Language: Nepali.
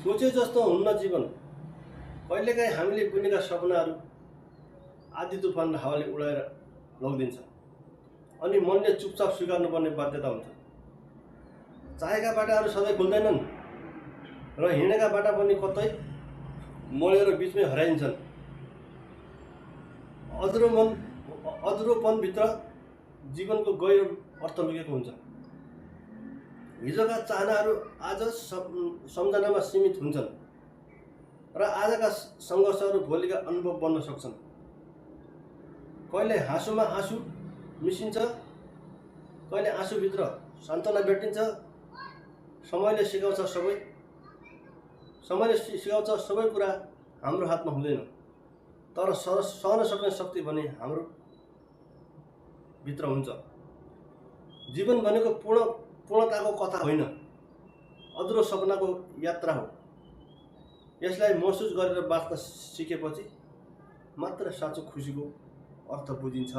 सोचे जस्तो हुन्न जीवन। कहिलेकाहीँ हामीले बुनेका सपनाहरू आधी तुफान र हावाले उडाएर लगिदिन्छ अनि मनले चुपचाप स्वीकार्नुपर्ने बाध्यता हुन्छ। चाहेका बाटाहरू सधैँ खुल्दैनन् र हिँडेका बाटा पनि कतै मोडेर बिचमै हराइन्छन्। अधुरोपनभित्र जीवनको गहिरो अर्थ लुकेको हुन्छ। हिजोका चाहनाहरू आज सम्झनामा सीमित हुन्छन् र आजका सङ्घर्षहरू भोलिका अनुभव बन्न सक्छन्। कहिले हाँसोमा आँसु मिसिन्छ, कहिले आँसुभित्र सान्त्वना भेटिन्छ। समयले सिकाउँछ सबै कुरा हाम्रो हातमा हुँदैन, तर सहन सक्ने शक्ति भने हाम्रो भित्र हुन्छ। जीवन भनेको पूर्णताको कथा होइन, अधुरो सपनाको यात्रा हो। यसलाई महसुस गरेर बाँच्न सिकेपछि मात्र साँचो खुसीको अर्थ बुझिन्छ।